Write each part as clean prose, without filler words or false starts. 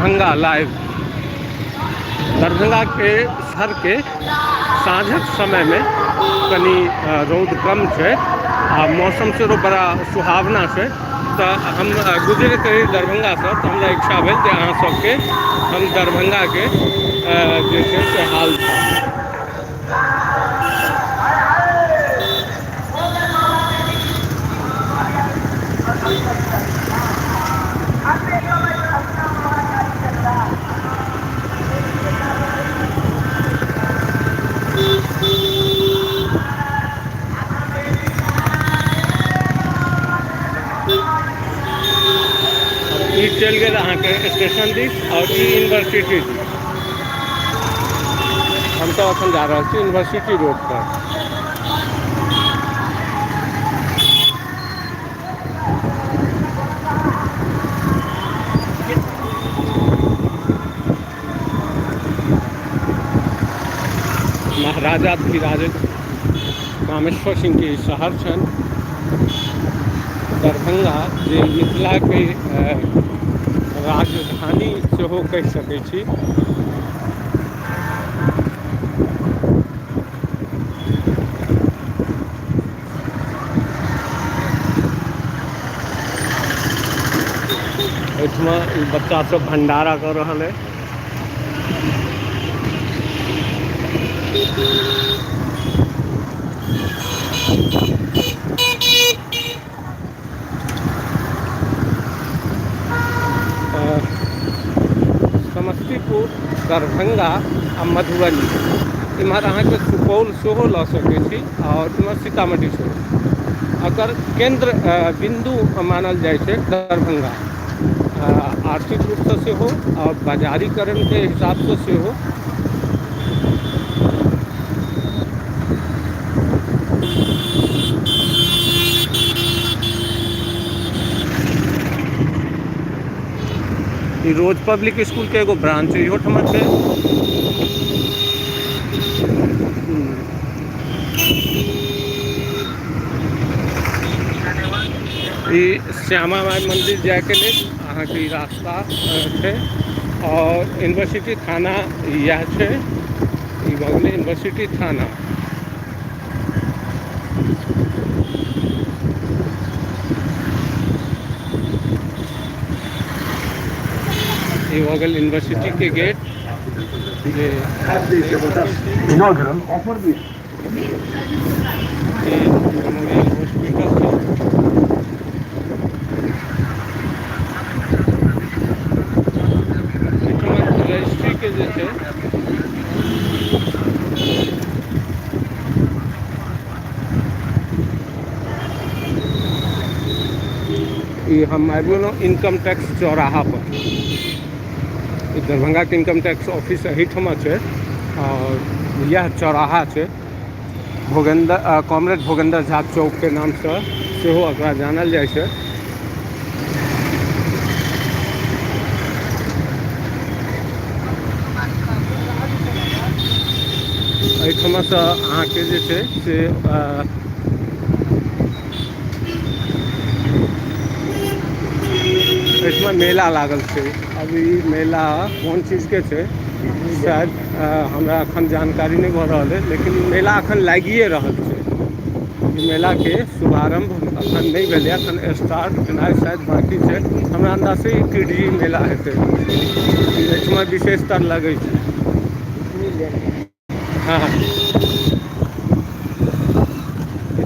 Darbhanga live. दरभंगाके शहरके साँझक समयमे कनि रौद कम छै आ मौसम सेहो बड़ा सुहावना छै, तऽ हम गुजरैत रही दरभंगासँ तऽ हमरा इच्छा भेल जे अहाँ सबके हम दरभंगाके जे छै से हाल ई चलि गेल अहाँके स्टेशन दिस आओर ई यूनिवर्सिटी दिस। हमसब अखन जा रहल छी यूनिवर्सिटी रोड पर। महाराजा धीराज कामेश्वर सिंह के शहर छनि दरभंगा, जे मिथिलाके राजधानी सेहो कहि सकै छी। एहिठमा ई बच्चा सब भंडारा कऽ रहल है। समस्तीपुर, दरभंगा आ मधुबनी, इम्हर अहाँके सुपौल सेहो लऽ सकै छी आओर इम्हर सीतामढ़ी सेहो। एकर केन्द्र बिन्दु मानल जाइ छै दरभंगा, आर्थिक रूपसँ सेहो आओर बाजारीकरणके हिसाबसँ सेहो। ई रोज पब्लिक स्कूल के एगो ब्रांच इहो ठमा छै। ई श्यामा माई मंदिर जाय के लेल अहाँके ई रास्ता छै और यूनिवर्सिटी थाना इएह छै। ई भऽ गेलै यूनिवर्सिटी थाना। ई भऽ गेल यूनिवर्सिटी के गेट। जे इनॉग्रल ऑफर भी ई मेमोरियल हॉस्पिटल छै। एहिठमा रजिस्ट्री के जे छै ई हम आबि गेलहुँ इनकम टैक्स चौराहा पर। ई दरभंगाके इनकम टैक्स ऑफिस एहिठमा छै और इएह चौराहा छै। भोगेन्द्र कॉमरेड भोगेन्द्र झा चौकके नामसँ सेहो एकरा जानल जाइ छै। एहिठमासँ अहाँके जे छै से एहिठमा मेला लागल छै। अब ई मेला कोन चीजके छै शायद हमरा एखन जानकारी नहि भऽ रहल अइ, लेकिन ई मेला एखन लागिए रहल छै। ई मेलाके शुभारम्भ एखन नहि भेलै, एखन स्टार्ट भेनाइ शायद बाँकी छै। हमरा अन्दाजसँ ई टिडरी मेला हेतै, एहिठमा विशेषतर लगै छै। हँ,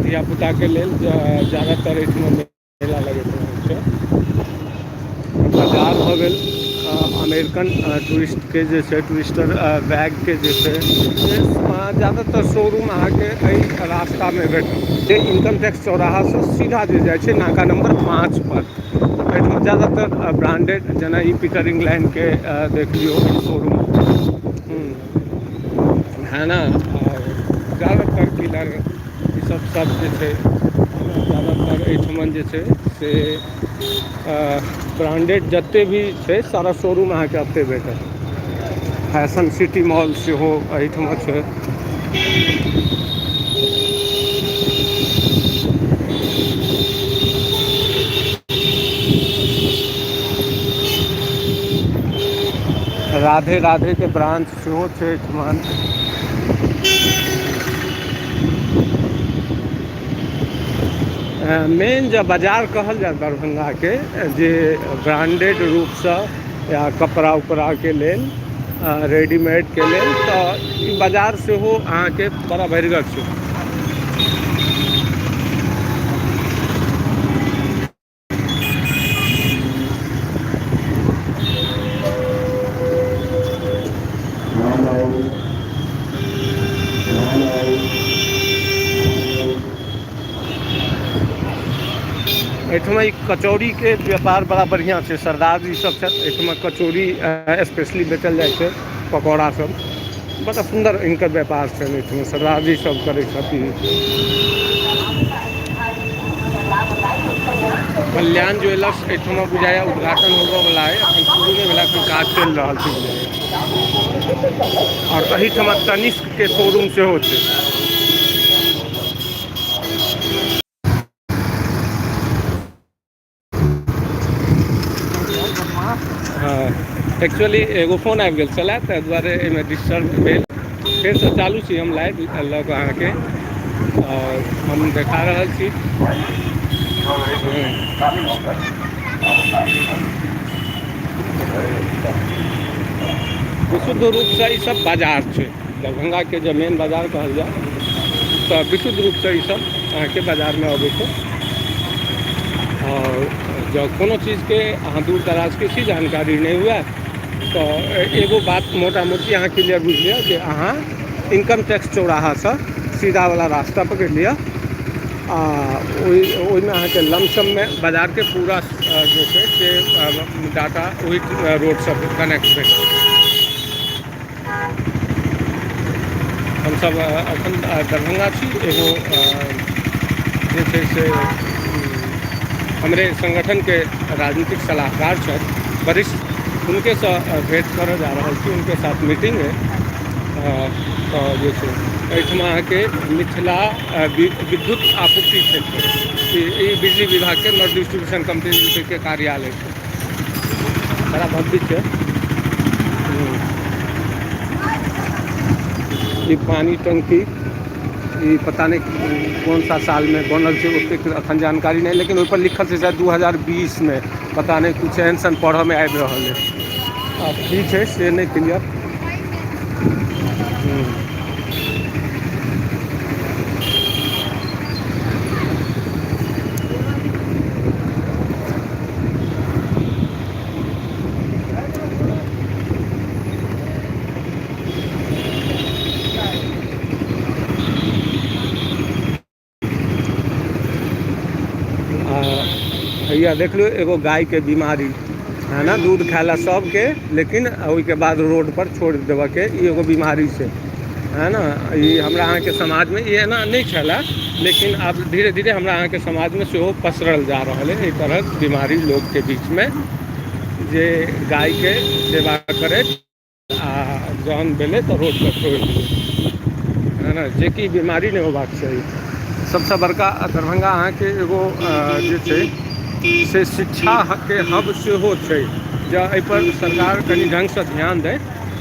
धियापुताके लेल ज्यादातर एहिठमा मेला लगैत रहै छै। बाजार भऽ गेल अमेरिकन टूरिस्टके जे छै, टूरिस्टर बैगके जे छै से ज्यादातर शोरूम अहाँके एहि रास्तामे भेटत, जे इनकम टैक्स चौराहासँ सीधा जे जाइ छै नाका नम्बर 5 पर। एहिठाम ज्यादातर ब्रांडेड, जेना ई पीटर इंग्लैंडके देख लियौ शोरूम है ने, आओर ज्यादातर डीलर ई सब सब जे छै ज्यादातर एहिठमन जे छै से ब्रांडेड जते भी छै सारा शोरूम अहाँके एतय भेटत। फैशन सिटी मॉल सेहो एहिठमा छै। राधे राधे के ब्रांच सेहो छै एहिठमन। मेन जे बाजार कहल जाय दरभंगाके, जे ब्रांडेड रूपसँ या कपड़ा उपड़ाके लेल, रेडीमेडके लेल, तऽ ई बाजार सेहो अहाँके बड़ा भरिगर छै। एहिठमा ई कचौड़ीके व्यापार बड़ा बढ़िआँ छै। सरदार जी सब छथि एहिठमा, कचौड़ी स्पेशली बेचल जाइ छै, पकौड़ा सब बड़ा सुन्दर हिनकर व्यापार छनि। एहिठमा सरदार जी सब करै छथिन। कल्याण ज्वेलर्स एहिठमा बुझाइया उद्घाटन होबऽ वला है, अखन शुरू नहि भेला, अखन काज चलि रहल छै बुझाइया। आओर एहिठमा तनिष्क के शोरूम सेहो छै। हँ, एक्चुअली एगो फोन आबि गेल छलए, ताहि दुआरे एहिमे डिस्टर्ब भेल। फेरसँ चालू छी हम लाइव लऽ कऽ अहाँके, आओर हम देखा रहल छी। विशुद्ध रूपसँ ईसभ बाजार छै। दरभंगाके जे मेन बाजार कहल जाय तऽ विशुद्ध रूपसँ ईसभ अहाँके बाजारमे अबै छै। आओर जँ कोनो चीजके अहाँ दूर दराजके छी, जानकारी नहि हुए, तऽ एगो बात मोटा मोटी अहाँ क्लियर बुझि लिअ जे अहाँ इनकम टैक्स चौराहासँ सीधावला रास्ता पकड़ि लिअ, आ ओहिमे अहाँके लमसममे बाजारके पूरा जे छै से डाटा ओहि रोडसँ कनेक्ट भेटत। हमसभ एखन दरभंगा छी। एगो जे छै से हमरे संगठनके राजनीतिक सलाहकार छथि वरिष्ठ, हुनकेसँ भेँट करऽ जा रहल छी। हुनके साथ मीटिंग अइ। तऽ जे छै एहिठमा अहाँके मिथिला विद्युत आपूर्ति क्षेत्र, ई बिजली विभागके नॉर्थ डिस्ट्रीब्यूशन कम्पनी लिमिटेडके कार्यालय छै। बड़ा भव्य छै ई। पानी टंकी ई पता नहि कोन सा सालमे बनल छै, ओतेक अखन जानकारी नहि, लेकिन ओहिपर लिखल छै शायद 2020मे, पता नहि, किछु एहन सन पढ़ऽमे आबि रहल अछि। आब की छै से नहि क्लियर। हैया देख लियौ, एगो गायके बीमारी है ने, दूध खाय लए सबके, लेकिन ओहिके बाद रोड पर छोड़ि देबऽके ई एगो बीमारी छै, है ने? ई हमरा अहाँके समाजमे ई एना नहि छलए, लेकिन आब धीरे धीरे हमरा अहाँके समाजमे सेहो पसरल जा रहल अइ एहि तरहक बीमारी लोकके बीचमे, जे गायके सेवा करैत आ जहन भेलै तऽ रोडपर छोड़ि दियौ, है ने? जेकि बीमारी नहि होबाक चाही। सबसँ बड़का दरभंगा अहाँके एगो जे छै से शिक्षाके हब सेहो छै। जँ एहिपर सरकार कनि ढङ्गसँ ध्यान दै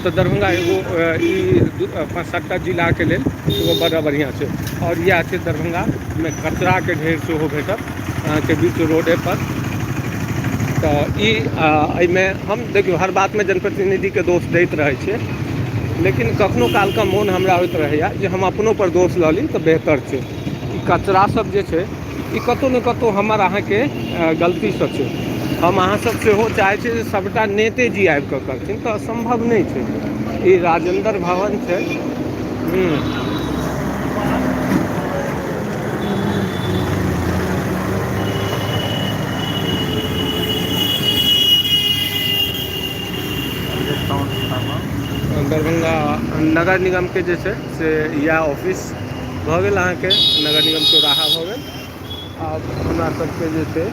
तऽ दरभंगा एगो ई पाँच सातटा जिलाके लेल एगो बड़ा बढ़िआँ छै। आओर इएह छै, दरभंगामे कचराके ढेर सेहो भेटत अहाँके बीच रोडे पर। तऽ ई एहिमे हम देखियौ, हर बातमे जनप्रतिनिधिके दोष दैत रहै छियै, लेकिन कखनो कालके मोन हमरा होइत रहैए जे हम अपनो पर दोष लऽ ली तऽ बेहतर छै। ई कचरा सब जे छै, ई कतहु ने कतहु हमर अहाँके गलतीसँ छै। हम अहाँ सब सेहो चाहै छियै जे सभटा नेते जी आबि कऽ करथिन, तऽ असम्भव नहि छै। ई राजेन्द्र भवन छै। दरभंगा नगर निगमके जे छै से इएह ऑफिस भऽ गेल अहाँके, नगर निगम चौराहा भऽ गेल। आब हमरा सबके जे छै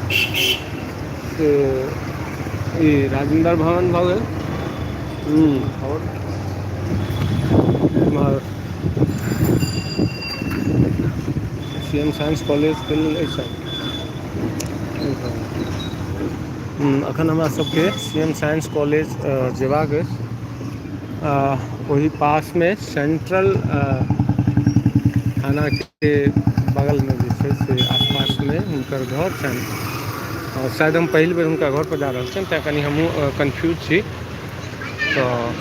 से ई राजेन्द्र भवन भऽ गेल। आओर एम्हर सी एम साइंस कॉलेजके लेल एहि। अखन हमरा सबके सी एम साइंस कॉलेज जेबाक अछि। ओहि पासमे सेन्ट्रल थानाके बगलमे जे छै से आसपासमे हुनकर घर छनि। आओर शायद हम पहिल बेर हुनका घरपर जा रहल छियनि, तैँ कनि हमहूँ कन्फ्यूज छी। तऽ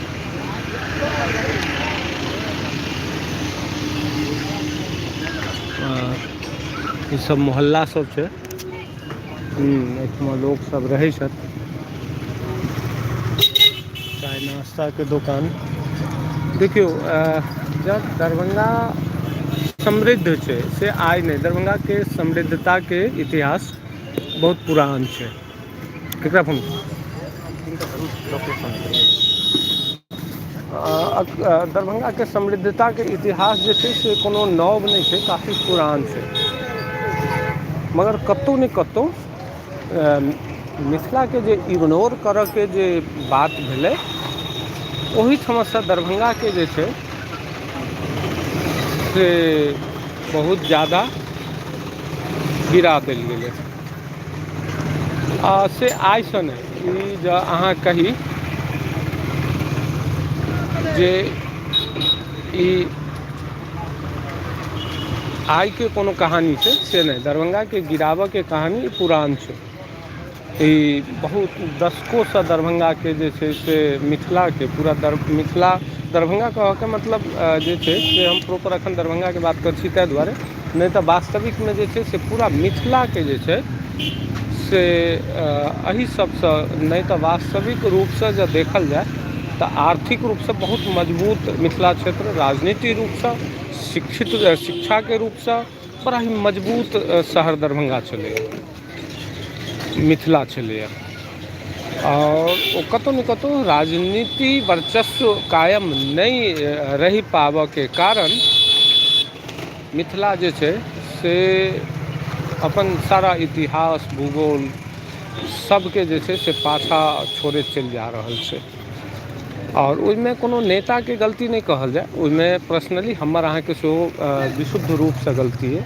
ईसब मोहल्ला सब छै, एहिठमा लोकसब रहै छथि। चाय नाश्ताके दोकान देखियौ, जब दरभंगा समृद्ध छै से आइ नहि, दरभंगाके समृद्धताके इतिहास बहुत पुरान छै। केकरा फोन दरभंगाके समृद्धताके इतिहास जे छै से कोनो नव नहि छै, काफी पुरान छै। मगर कतहु ने कतहु मिथिलाके जे इग्नोर करऽके जे बात भेलै, ओहिठामसँ दरभंगाके जे छै से बहुत ज्यादा गिरा देल गेलै। आ से आइसँ नहि, ई जे अहाँ कही जे ई आइके कोनो कहानी छै से नहि, दरभंगाके गिराबऽके कहानी पुरान छै। ई बहुत दशकोसँ दरभंगाके जे छै से मिथिलाके पूरा दर मिथिला दरभंगा कहऽके मतलब जे छै से हम प्रॉपर एखन दरभंगाके बात करै छी ताहि दुआरे नहि, तऽ वास्तविकमे जे छै से पूरा मिथिलाके जे छै से एहि सबसँ नहि, तऽ वास्तविक रूपसँ जँ देखल जाय तऽ आर्थिक रूपसँ बहुत मजबूत मिथिला क्षेत्र, राजनीतिक रूपसँ शिक्षित, शिक्षाके रूपसँ बड़ा ही मजबूत शहर दरभंगा छलैए, मिथिला छलैए। आओर ओ कतहु ने कतहु राजनीति वर्चस्व कायम नहि रहि पाबऽके कारण मिथिला जे छै से अपन सारा इतिहास भूगोल सबके जे छै से पाछाँ छोड़ैत चलि जा रहल छै। आओर ओहिमे कोनो नेताके गलती नहि कहल जाय, ओहिमे पर्सनली हमर अहाँके सेहो विशुद्ध रूपसँ गलती अइ।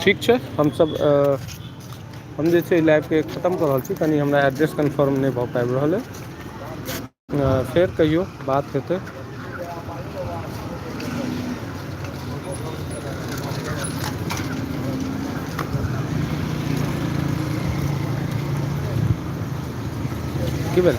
ठीक छै, हमसब हम जे छै लाइवके खतम कऽ रहल छी। कनि हमरा एड्रेस कन्फर्म नहि भऽ पाबि रहल अइ, फेर कहियो बात हेतै। की भेल?